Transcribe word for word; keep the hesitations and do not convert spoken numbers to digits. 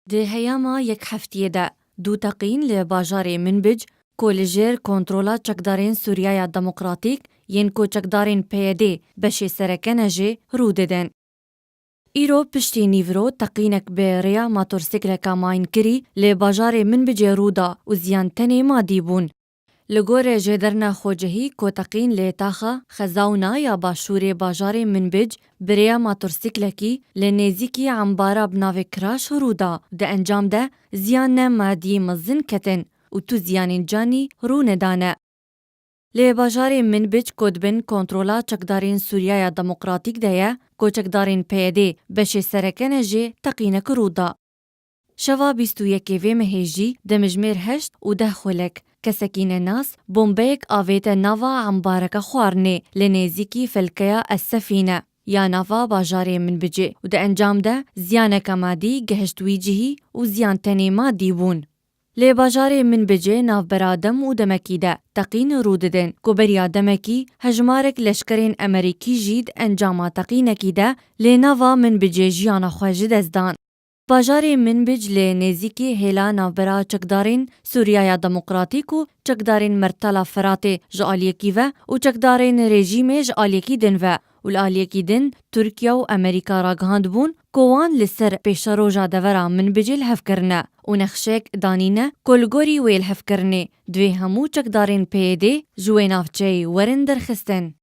Di heyama yek heftiyê de du teqîn li bajarê Minbic ku li jêr kontrola çekdarên Sûriyeya Demokratîk yên ku çekdarên P Y D beşê sereke ne jê rû didin. Îro piştî nîvro teqînek bi rêya motorsîkleka mayînkirî li bajarê Minbicê rû da û ziyan tenê madî bûn. Li gorî Jêderna Xocehî ku teqîn li taxa Xezawna ya başûrê bajarê Minbic bi rêya motorsîklekî li nêzîkî embara bi navê Kiraş rû da, di encam de ziyan ne madî mezin ketin û tu ziyanên canî rû nedane. Li bajarê Minbic ku di bin kontrola çekdarên Sûriyeya Demokratîk de ye, ku çekdarên P Y D beşê sereke ne jê teqînek rû da. Şeva bîst û yekê vê mehê jî demjimêr heşt û deh xulek kesekî nenas bombeyek avête nava embareke xwarinê li nêzîkî felkeya Es-Sefîne ya nava bajarê Minbicê û di encam de ziyaneke madî gehişt wî cihî û ziyan tenê madî bûn. Lê bajarê Minbicê navbera dem û demekî de teqîn rû didin ku beriya demekî hejmarek leşkerên Emerîkî jî di encama teqînekî de lê nava Minbicê jiyana xwe ji dest dan. Bajarê Minbic li nêzîkî hêla navbera çekdarên Sûriyeya Demokratîk û çekdarên Mertala Firatê ji aliyekî ve û çekdarên rejîmê ji aliyekî din ve û li aliyekî din Tirkiye û Amerîka ragihandibûn ku wan li ser pêşeroja devera Minbicê li hev kirine û nexşek danîne ku li gorî wê lihevkirinê divê hemû çekdarên P Y D ji wê navçeyê werin derxistin.